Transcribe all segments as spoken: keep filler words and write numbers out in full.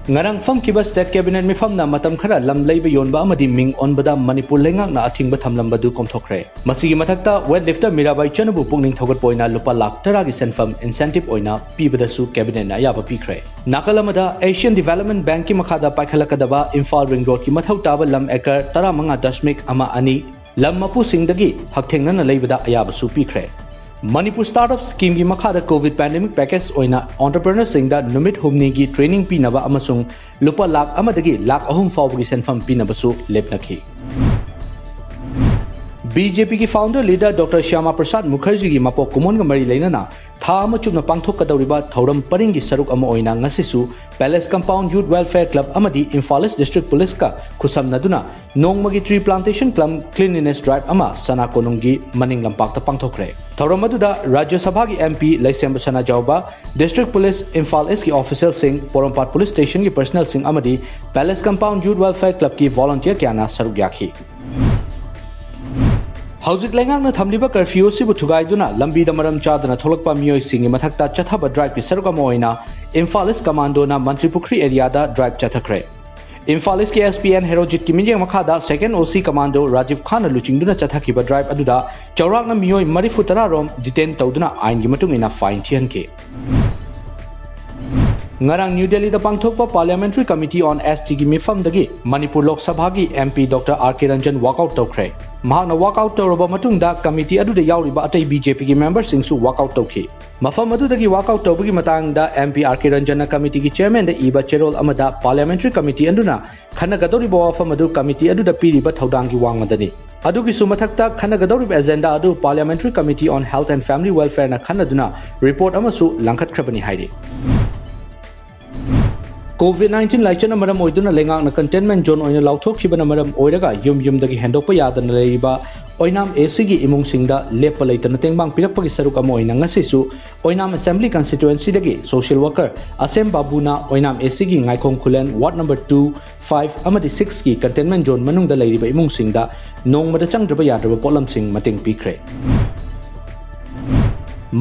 ꯉꯔꯥꯡ ꯐꯝꯈꯤꯕ State Cabinet ꯃꯤꯐꯝꯅ ꯃꯇꯝ ꯈꯔ ꯂꯝ ꯂꯩꯕ ꯌꯣꯟꯕ ꯑꯃꯗꯤ ꯃꯤꯡ ꯑꯣꯟꯕꯗ ꯃꯅꯤꯄꯨꯔ ꯂꯩꯉꯥꯛꯅ ꯑꯊꯤꯡꯕ ꯊꯝꯂꯝꯕꯗꯨ ꯀꯣꯝꯊꯣꯛꯈ꯭ꯔꯦ꯫ ꯃꯁꯤꯒꯤ ꯃꯊꯛꯇ weightlifter ꯃꯤꯔꯥꯕꯥꯏ ꯆꯅꯨꯕꯨ ꯄꯨꯛꯅꯤꯡ ꯊꯧꯒꯠꯄ ꯑꯣꯏꯅ ꯂꯨꯄꯥ ꯂꯥꯈ ꯇꯔꯥꯒꯤ ꯁꯦꯟꯐꯝ incentive ꯑꯣꯏꯅ ꯄꯤꯕꯗꯁꯨ Cabinet ꯅ ꯑꯌꯥꯕ ꯄꯤꯈ꯭ꯔꯦ꯫ ꯅꯥꯀꯜ ꯑꯃꯗ Asian Development Bank ꯀꯤ ꯃꯈꯥꯗ ꯄꯥꯏꯈꯠꯂꯛꯀꯗꯕ ꯏꯝꯐꯥꯜ ring road ꯀꯤ ꯃꯊꯧ ꯇꯥꯕ ꯂꯝ acre ꯇꯔꯥꯃꯉꯥ ꯗꯁꯃꯤꯛ ꯑꯃ ꯑꯅꯤ ꯂꯝ ꯃꯄꯨꯁꯤꯡꯗꯒꯤ ꯍꯛꯊꯦꯡꯅꯅ ꯂꯩꯕꯗ ꯑꯌꯥꯕꯁꯨ ꯄꯤꯈ꯭ꯔꯦ꯫ ꯃꯅꯤꯄꯨꯔ Startup Scheme ꯒꯤ ꯃꯈꯥꯗ COVID pandemic package ꯑꯣꯏꯅ entrepreneur ꯁꯤꯡꯗ ꯅꯨꯃꯤꯠ ꯍꯨꯝꯅꯤꯒꯤ training ꯄꯤꯅꯕ ꯑꯃꯁꯨꯡ ꯂꯨꯄꯥ ꯂꯥꯈ ꯑꯃꯗꯒꯤ ꯂꯥꯈ ꯑꯍꯨꯝ ꯐꯥꯎꯕꯒꯤ ꯁꯦꯟꯐꯝ ꯄꯤꯅꯕꯁꯨ ꯂꯦꯞꯅꯈꯤ꯫ BJP ꯒꯤ founder leader Doctor Shyama Prasad Mukherjee ꯒꯤ ꯃꯄꯣꯛ ꯀꯨꯝꯑꯣꯟꯒ ꯃꯔꯤ ꯂꯩꯅꯅ ꯊꯥ ꯑꯃ ꯆꯨꯞꯅ ꯄꯥꯡꯊꯣꯛꯀꯗꯧꯔꯤꯕ ꯊꯧꯔꯝ ꯄꯔꯤꯡꯒꯤ ꯁꯔꯨꯛ ꯑꯃ ꯑꯣꯏꯅ ꯉꯁꯤꯁꯨ Palace Compound Youth Welfare Club ꯑꯃꯗꯤ Imphal East District Police ꯀ ꯈꯨꯠꯁꯝꯅꯗꯨꯅ ꯅꯣꯡꯃꯒꯤ tree plantation cum cleanliness drive ꯑꯃ ꯁꯅꯥ ꯀꯣꯅꯨꯡꯒꯤ ꯃꯅꯤꯡ ꯂꯝꯄꯥꯛꯇ ꯄꯥꯡꯊꯣꯛꯈ꯭ꯔꯦ꯫ ꯊꯧꯔꯝ ꯑꯗꯨꯗ ꯔꯥꯖ꯭ꯌ ꯁꯚꯥꯒꯤ MP ꯂꯩꯁꯦꯝꯕ ꯁꯅꯥꯖꯥꯎꯕ, District Police Imphal East ꯀꯤ official ꯁꯤꯡ, ꯄꯣꯔꯣꯝꯄꯥꯠ Police Station ꯒꯤ personnel ꯁꯤꯡ ꯑꯃꯗꯤ Palace Compound Youth Welfare Club ꯀꯤ volunteer ꯀꯌꯥꯅ ꯁꯔꯨꯛ ꯌꯥꯈꯤ꯫ ꯍꯧꯖꯤꯛ ꯂꯩꯉꯥꯛꯅ ꯊꯝꯂꯤꯕ curfew ꯑꯁꯤꯕꯨ ꯊꯨꯒꯥꯏꯗꯨꯅ ꯂꯝꯕꯤꯗ ꯃꯔꯝ ꯆꯥꯗꯅ ꯊꯣꯛꯂꯛꯄ ꯃꯤꯑꯣꯏꯁꯤꯡꯒꯤ ꯃꯊꯛꯇ ꯆꯠꯊꯕ drive ꯀꯤ ꯁꯔꯨꯛ ꯑꯃ ꯑꯣꯏꯅ Imphal East Commando ꯅ ꯃꯟꯇ꯭ꯔꯤꯄꯨꯈ꯭ꯔꯤ area ꯗ drive ꯆꯠꯊꯈ꯭ꯔꯦ꯫ ꯏꯝꯐꯥꯜ ꯏꯁꯀꯤ SP N ꯍꯦꯔꯣꯖꯤꯠꯀꯤ ꯃꯤꯠꯌꯦꯡ ꯃꯈꯥꯗ Second OC Commando ꯔꯥꯖꯤꯕ ꯈꯥꯟꯅ ꯂꯨꯆꯤꯡꯗꯨꯅ ꯆꯠꯊꯈꯤꯕ drive ꯑꯗꯨꯗ ꯆꯥꯎꯔꯥꯛꯅ ꯃꯤꯑꯣꯏ ꯃꯔꯤꯐꯨ ꯇꯔꯥ ꯔꯣꯝ detain ꯇꯧꯗꯨꯅ ꯑꯥꯏꯟꯒꯤ ꯃꯇꯨꯡ ꯏꯟꯅ fine ꯊꯤꯍꯟꯈꯤ꯫ ꯉꯔꯥꯡ ꯅ꯭ꯌꯨ ꯗꯦꯜꯂꯤꯗ ꯄꯥꯡꯊꯣꯛꯄ Parliamentary Committee on ST ꯒꯤ ꯃꯤꯐꯝꯗꯒꯤ ꯃꯅꯤꯄꯨꯔ ꯂꯣꯛ ꯁꯚꯥꯒꯤ MP Doctor R K Ranjan walk out ꯇꯧꯈ꯭ꯔꯦ꯫ ꯃꯍꯥꯛꯅ walk out ꯇꯧꯔꯕ ꯃꯇꯨꯡꯗ committee ꯑꯗꯨꯗ ꯌꯥꯎꯔꯤꯕ ꯑꯇꯩ BJP ꯒꯤ member ꯁꯤꯡꯁꯨ walk out ꯇꯧꯈꯤ꯫ ꯃꯐꯝ ꯑꯗꯨꯗꯒꯤ walk out ꯇꯧꯕꯒꯤ ꯃꯇꯥꯡꯗ MP R K Ranjan ꯅ committee ꯒꯤ chairman ꯗ ꯏꯕ ꯆꯦꯔꯣꯜ ꯑꯃꯗ Parliamentary Committee ꯑꯗꯨꯅ ꯈꯟꯅꯒꯗꯧꯔꯤꯕ ꯋꯥꯐꯝ ꯑꯗꯨ committee ꯑꯗꯨꯗ ꯄꯤꯔꯤꯕ ꯊꯧꯗꯥꯡꯒꯤ ꯋꯥꯡꯃꯗꯅꯤ꯫ ꯑꯗꯨꯒꯤꯁꯨ ꯃꯊꯛꯇ, ꯈꯟꯅꯒꯗꯧꯔꯤꯕ agenda ꯑꯗꯨ Parliamentary Committee on Health and Family Welfare ꯅ ꯈꯟꯅꯗꯨꯅ report ꯑꯃꯁꯨ ꯂꯪꯈꯠꯈ꯭ꯔꯕꯅꯤ ꯍꯥꯏꯔꯤ꯫ COVID nineteen ꯂꯥꯏꯆꯠꯅ ꯃꯔꯝ ꯑꯣꯏꯗꯨꯅ ꯂꯩꯉꯥꯛꯅ containment zone ꯑꯣꯏꯅ ꯂꯥꯎꯊꯣꯛꯈꯤꯕꯅ ꯃꯔꯝ ꯑꯣꯏꯔꯒ ꯌꯨꯝ ꯌꯨꯝꯗꯒꯤ ꯍꯦꯟꯗꯣꯛꯄ ꯌꯥꯗꯅ ꯂꯩꯔꯤꯕ ꯑꯣꯏꯅꯥꯝ AC ꯒꯤ ꯏꯃꯨꯡꯁꯤꯡꯗ ꯂꯦꯞꯄ ꯂꯩꯇꯅ ꯇꯦꯡꯕꯥꯡ ꯄꯤꯔꯛꯄꯒꯤ ꯁꯔꯨꯛ ꯑꯃ ꯑꯣꯏꯅ ꯉꯁꯤꯁꯨ ꯑꯣꯏꯅꯥꯝ Assembly Constituency ꯗꯒꯤ social worker ꯑꯁꯦꯝ ꯕꯥꯕꯨꯅ ꯑꯣꯏꯅꯥꯝ AC ꯒꯤ ꯉꯥꯏꯈꯣꯡ ꯈꯨꯂꯦꯟ ward number two, five ꯑꯃꯗꯤ six ꯀꯤ containment zone ꯃꯅꯨꯡꯗ ꯂꯩꯔꯤꯕ ꯏꯃꯨꯡꯁꯤꯡꯗ ꯅꯣꯡꯃꯗ ꯆꯪꯗ꯭ꯔꯕ ꯌꯥꯗ꯭ꯔꯕ ꯄꯣꯠꯂꯝꯁꯤꯡ ꯃꯇꯦꯡ ꯄꯤꯈ꯭ꯔꯦ꯫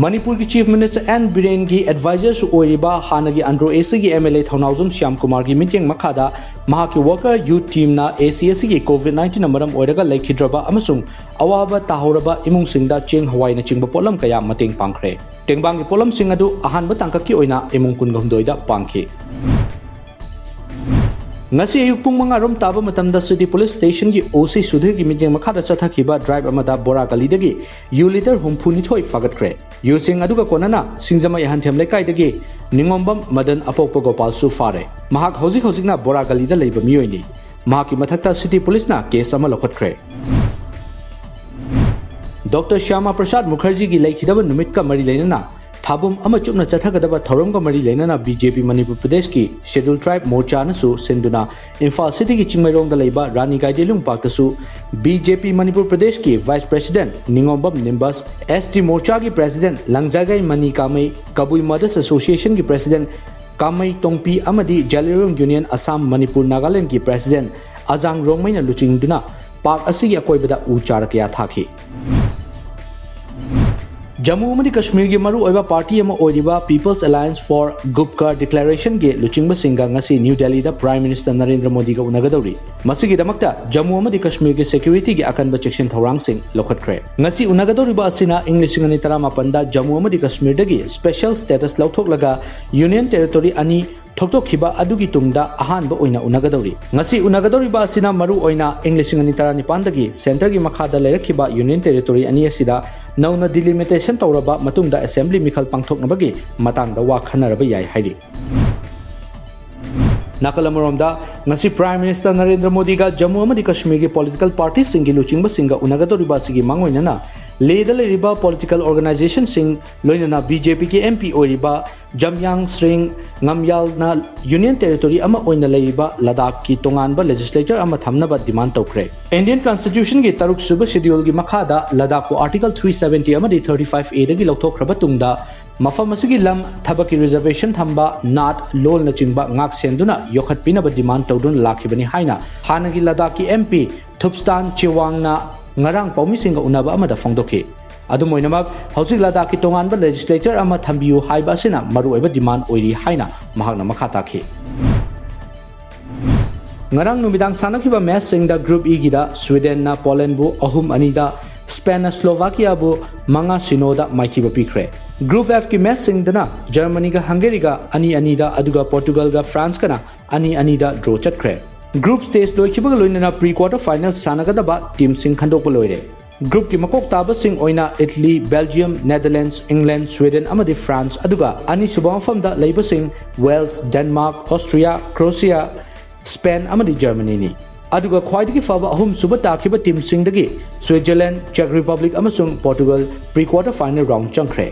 ꯃꯅꯤꯄꯨꯔꯒꯤ Chief Minister ꯑꯦꯟ ꯕꯤꯔꯦꯟꯒꯤ advisorꯁꯨ ꯑꯣꯏꯔꯤꯕ ꯍꯥꯟꯅꯒꯤ ꯑꯟꯗ꯭ꯔꯣ ꯑꯦꯁꯤꯒꯤ MLA ꯊꯧꯅꯥꯎꯖꯝ ꯁ꯭ꯌꯥꯝ ꯀꯨꯃꯥꯔꯒꯤ ꯃꯤꯠꯌꯦꯡ ꯃꯈꯥꯗ ꯃꯍꯥꯛꯀꯤ worker youth teamꯅ AC ꯑꯁꯤꯒꯤ COVID nineteenꯅ ꯃꯔꯝ ꯑꯣꯏꯔꯒ ꯂꯩꯈꯤꯗ꯭ꯔꯕ ꯑꯃꯁꯨꯡ ꯑꯋꯥꯕ ꯇꯥꯍꯧꯔꯕ ꯏꯃꯨꯡꯁꯤꯡꯗ ꯆꯦꯡ ꯍꯋꯥꯏꯅꯆꯤꯡꯕ ꯄꯣꯠꯂꯝ ꯀꯌꯥ ꯃꯇꯦꯡ ꯄꯥꯡꯈ꯭ꯔꯦ꯫ ꯇꯦꯡꯕꯥꯡꯒꯤ ꯄꯣꯠꯂꯝꯁꯤꯡ ꯑꯗꯨ ꯑꯍꯥꯟꯕ ꯇꯥꯡꯀꯛꯀꯤ ꯑꯣꯏꯅ ꯏꯃꯨꯡ ꯀꯨꯟꯒ ꯍꯨꯝꯗꯣꯏꯗ ꯄꯥꯡꯈꯤ꯫ ꯉꯁꯤ ꯑꯌꯨꯛ ꯄꯨꯡ ꯃꯉꯥ ꯔꯣꯝ ꯇꯥꯕ ꯃꯇꯝꯗ City Police Stationꯒꯤ OC ꯁꯨꯙꯤꯔꯒꯤ ꯃꯤꯠꯌꯦꯡ ꯃꯈꯥꯗ ꯆꯠꯊꯈꯤꯕ drive ꯑꯃꯗ ꯕꯣꯔꯥ ꯒꯂꯤꯗꯒꯤ ꯌꯨ litre ꯍꯨꯝꯐꯨ ꯅꯤꯊꯣꯏ ꯐꯥꯒꯠꯈ꯭ꯔꯦ꯫ ꯌꯨꯁꯤꯡ ꯑꯗꯨꯒ ꯀꯣꯟꯅꯅ ꯁꯤꯡꯖꯃꯩ ꯑꯍꯟꯊꯦꯝ ꯂꯩꯀꯥꯏꯗꯒꯤ ꯅꯤꯉꯣꯝꯕꯝ ꯃꯗꯟ ꯑꯄꯣꯛꯄ ꯒꯣꯄꯥꯜꯁꯨ ꯐꯥꯔꯦ꯫ ꯃꯍꯥꯛ ꯍꯧꯖꯤꯛ ꯍꯧꯖꯤꯛꯅ ꯕꯣꯔꯥ ꯒꯂꯤꯗ ꯂꯩꯕ ꯃꯤꯑꯣꯏꯅꯤ꯫ ꯃꯍꯥꯛꯀꯤ ꯃꯊꯛꯇ City Policeꯅ case ꯑꯃ ꯂꯧꯈꯠꯈ꯭ꯔꯦ꯫ ꯗꯣꯛꯇꯔ ꯁ꯭ꯌꯥꯃꯥ ꯄ꯭ꯔꯁꯥꯗ ꯃꯨꯈꯔꯖꯤꯒꯤ ꯂꯩꯈꯤꯗꯕ ꯅꯨꯃꯤꯠꯀ ꯃꯔꯤ ꯂꯩꯅꯅ ꯊꯥꯕꯨꯝ ꯑꯃ ꯆꯨꯞꯅ ꯆꯠꯊꯒꯗꯕ ꯊꯧꯔꯝꯒ ꯃꯔꯤ ꯂꯩꯅꯅ BJP ꯃꯅꯤꯄꯨꯔ ꯄ꯭ꯔꯗꯦꯁꯀꯤ Scheduled Tribe ꯃꯣꯔꯆꯥꯅꯁꯨ ꯁꯤꯟꯗꯨꯅ ꯏꯝꯐꯥꯜ Cityꯒꯤ ꯆꯤꯡꯃꯩꯔꯣꯡꯗ ꯂꯩꯕ ꯔꯥꯅꯤ ꯒꯥꯏꯗꯦꯂꯨꯡ Parkꯇꯁꯨ BJP ꯃꯅꯤꯄꯨꯔ ꯄ꯭ꯔꯗꯦꯁꯀꯤ Vice President Ningombam Nimbas, ST ꯃꯣꯔꯆꯥꯒꯤ President ꯂꯪꯖꯥꯒꯩ ꯃꯅꯤ ꯀꯥꯃꯩ, ꯀꯕꯨꯏ Mothers Associationꯒꯤ President ꯀꯥꯃꯩ ꯇꯣꯡꯄꯤ ꯑꯃꯗꯤ ꯖꯦꯂꯤꯔꯣꯡ Union Assam Manipur Nagalandꯒꯤ President ꯑꯖꯥꯡ ꯔꯣꯡꯃꯩꯅ ꯂꯨꯆꯤꯡꯗꯨꯅ park ꯑꯁꯤꯒꯤ ꯑꯀꯣꯏꯕꯗ ꯎ ꯆꯥꯔ ꯀꯌꯥ ꯊꯥꯈꯤ꯫ ꯖꯝꯃꯨ ꯑꯃꯗꯤ ꯀꯁꯃꯤꯔꯒꯤ ꯃꯔꯨꯑꯣꯏꯕ party ꯑꯃ ꯑꯣꯏꯔꯤꯕ People's Alliance for Gupkar Declarationꯒꯤ ꯂꯨꯆꯤꯡꯕꯁꯤꯡꯒ ꯉꯁꯤ ꯅ꯭ꯌꯨ ꯗꯦꯜꯂꯤꯗ Prime Minister ꯅꯔꯦꯟꯗ꯭ꯔ ꯃꯣꯗꯤꯒ ꯎꯅꯒꯗꯧꯔꯤ꯫ ꯃꯁꯤꯒꯤꯗꯃꯛꯇ ꯖꯝꯃꯨ ꯑꯃꯗꯤ ꯀꯁꯃꯤꯔꯒꯤ securityꯒꯤ ꯑꯀꯟꯕ ꯆꯦꯛꯁꯤꯟ ꯊꯧꯔꯥꯡꯁꯤꯡ ꯂꯧꯈꯠꯈ꯭ꯔꯦ꯫ ꯉꯁꯤ ꯎꯅꯒꯗꯧꯔꯤꯕ ꯑꯁꯤꯅ ꯏꯪ ꯂꯤꯁꯤꯡ ꯑꯅꯤ ꯇꯔꯥꯃꯥꯄꯟꯗ ꯖꯝꯃꯨ ꯑꯃꯗꯤ ꯀꯁꯃꯤꯔꯗꯒꯤ special status ꯂꯧꯊꯣꯛꯂꯒ Union Territory ꯑꯅꯤ ꯊꯣꯛꯇꯣꯛꯈꯤꯕ ꯑꯗꯨꯒꯤ ꯇꯨꯡꯗ ꯑꯍꯥꯟꯕ ꯑꯣꯏꯅ ꯎꯅꯒꯗꯧꯔꯤ꯫ ꯉꯁꯤ ꯎꯅꯒꯗꯧꯔꯤꯕ ꯑꯁꯤꯅ ꯃꯔꯨ ꯑꯣꯏꯅ ꯏꯪ ꯂꯤꯁꯤꯡ ꯑꯅꯤ ꯇꯔꯥꯅꯤꯄꯥꯟꯗꯒꯤ centreꯒꯤ ꯃꯈꯥꯗ ꯂꯩꯔꯛꯈꯤꯕ Union Territory ꯑꯅꯤ ꯑꯁꯤꯗ ꯅꯧꯅ delimitation ꯇꯧꯔꯕ ꯃꯇꯨꯡꯗ assembly ꯃꯤꯈꯜ ꯄꯥꯡꯊꯣꯛꯅꯕꯒꯤ ꯃꯇꯥꯡꯗ ꯋꯥ ꯈꯟꯅꯔꯕ ꯌꯥꯏ ꯍꯥꯏꯔꯤ꯫ ꯅꯥꯀꯜ ꯑꯃꯔꯣꯝꯗ, ꯉꯁꯤ Prime Minister ꯅꯔꯦꯟꯗ꯭ꯔ ꯃꯣꯗꯤꯒ ꯖꯝꯃꯨ ꯑꯃꯗꯤ ꯀꯁꯃꯤꯔꯒꯤ political partyꯁꯤꯡꯒꯤ ꯂꯨꯆꯤꯡꯕꯁꯤꯡꯒ ꯎꯅꯒꯗꯧꯔꯤꯕ ꯑꯁꯤꯒꯤ ꯃꯥꯡꯑꯣꯏꯅꯅ ꯂꯦꯗ ꯂꯩꯔꯤꯕ political organizationꯁꯤꯡ, ꯂꯣꯏꯅꯅ BJPꯒꯤ MP ꯑꯣꯏꯔꯤꯕ ꯖꯝꯌꯥꯡ ꯁ꯭ꯔꯤꯡ ꯉꯝꯌꯥꯜꯅ Union Territory ꯑꯃ ꯑꯣꯏꯅ ꯂꯩꯔꯤꯕ ꯂꯗꯥꯈꯀꯤ ꯇꯣꯉꯥꯟꯕ legislature ꯑꯃ ꯊꯝꯅꯕ demand ꯇꯧꯈ꯭ꯔꯦ꯫ Indian Constitutionꯒꯤ ꯇꯔꯨꯛ ꯁꯨꯕ scheduleꯒꯤ ꯃꯈꯥꯗ ꯂꯗꯥꯈꯄꯨ Article three seventy ꯑꯃꯗꯤ thirty-five Aꯗꯒꯤ ꯂꯧꯊꯣꯛꯈ꯭ꯔꯕ ꯇꯨꯡꯗ ꯃꯐꯝ ꯑꯁꯤꯒꯤ ꯂꯝ ꯊꯕꯛꯀꯤ reservation ꯊꯝꯕ, ꯅꯥꯠ, ꯂꯣꯜꯅꯆꯤꯡꯕ ꯉꯥꯛ ꯁꯦꯟꯗꯨꯅ ꯌꯣꯛꯈꯠꯄꯤꯅꯕ demand ꯇꯧꯗꯨꯅ ꯂꯥꯛꯈꯤꯕꯅꯤ ꯍꯥꯏꯅ ꯍꯥꯟꯅꯒꯤ ꯂꯗꯥꯈꯀꯤ MP ꯊꯨꯞꯁꯇꯥꯟ ꯆꯤꯋꯥꯡꯅ ꯉꯔꯥꯡ ꯄꯥꯎꯃꯤꯁꯤꯡꯒ ꯎꯅꯕ ꯑꯃꯗ ꯐꯣꯡꯗꯣꯛꯈꯤ꯫ ꯑꯗꯨꯝ ꯑꯣꯏꯅꯃꯛ, ꯍꯧꯖꯤꯛ ꯂꯗꯥꯈꯀꯤ ꯇꯣꯉꯥꯟꯕ ꯂꯦꯖꯤꯁꯂꯦꯆꯔ ꯑꯃ ꯊꯝꯕꯤꯌꯨ ꯍꯥꯏꯕ ꯑꯁꯤꯅ ꯃꯔꯨꯑꯣꯏꯕ ꯗꯤꯃꯥꯟ ꯑꯣꯏꯔꯤ ꯍꯥꯏꯅ ꯃꯍꯥꯛꯅ ꯃꯈꯥ ꯇꯥꯈꯤ꯫ ꯉꯔꯥꯡ ꯅꯨꯃꯤꯗꯥꯡ ꯁꯥꯟꯅꯈꯤꯕ ꯃꯦꯆꯁꯤꯡꯗ ꯒ꯭ꯔꯨꯞ ꯏꯒꯤꯗ ꯁ꯭ꯋꯤꯗꯦꯟꯅ ꯄꯣꯂꯦꯟꯕꯨ ꯑꯍꯨꯝ ꯑꯅꯤꯗ, ꯁ꯭ꯄꯦꯟꯅ ꯁ꯭ꯂꯣꯚꯥꯀꯤꯌꯥꯕꯨ ꯃꯉꯥ ꯁꯤꯅꯣꯗ ꯃꯥꯏꯊꯤꯕ ꯄꯤꯈ꯭ꯔꯦ꯫ ꯒ꯭ꯔꯨꯞ ꯑꯦꯐꯀꯤ ꯃꯦꯆꯁꯤꯡꯗꯅ ꯖꯔꯃꯅꯤꯒ ꯍꯪꯒꯦꯔꯤꯒ ꯑꯅꯤ ꯑꯅꯤꯗ, ꯑꯗꯨꯒ ꯄꯣꯔꯇꯨꯒꯜꯒ ꯐ꯭ꯔꯥꯟꯁꯀꯅ ꯑꯅꯤ ꯑꯅꯤꯗ ꯗ꯭ꯔꯣ ꯆꯠꯈ꯭ꯔꯦ꯫ ꯒ꯭ꯔꯨꯞ ꯁ꯭ꯇꯦꯖ ꯂꯣꯏꯈꯤꯕꯒ ꯂꯣꯏꯅꯅ ꯄ꯭ꯔꯤ ꯀ꯭ꯋꯥꯔꯇꯔ ꯐꯥꯏꯅꯦꯜ ꯁꯥꯟꯅꯒꯗꯕ ꯇꯤꯝꯁꯤꯡ ꯈꯟꯗꯣꯛꯄ ꯂꯣꯏꯔꯦ꯫ ꯒ꯭ꯔꯨꯞꯀꯤ ꯃꯀꯣꯛ ꯇꯥꯕꯁꯤꯡ ꯑꯣꯏꯅ Italy, Belgium, Netherlands, England, Sweden ꯑꯃꯗꯤ ꯐ꯭ꯔꯥꯟꯁ, ꯑꯗꯨꯒ ꯑꯅꯤꯁꯨꯕ ꯃꯐꯝꯗ ꯂꯩꯕꯁꯤꯡ Wales, Denmark, Austria, Croatia, Spain ꯑꯃꯗꯤ ꯖꯔꯃꯅꯤꯅꯤ꯫ ꯑꯗꯨꯒ ꯈ꯭ꯋꯥꯏꯗꯒꯤ ꯐꯕ ꯑꯍꯨꯝꯁꯨꯕ ꯇꯥꯈꯤꯕ ꯇꯤꯝꯁꯤꯡꯗꯒꯤ ꯁ꯭ꯋꯤꯠꯖꯔꯂꯦꯟꯗ, ꯆꯦꯛ ꯔꯤꯄꯕ꯭ꯂꯤꯛ ꯑꯃꯁꯨꯡ Portugal pre quarter final round ꯆꯪꯈ꯭ꯔꯦ꯫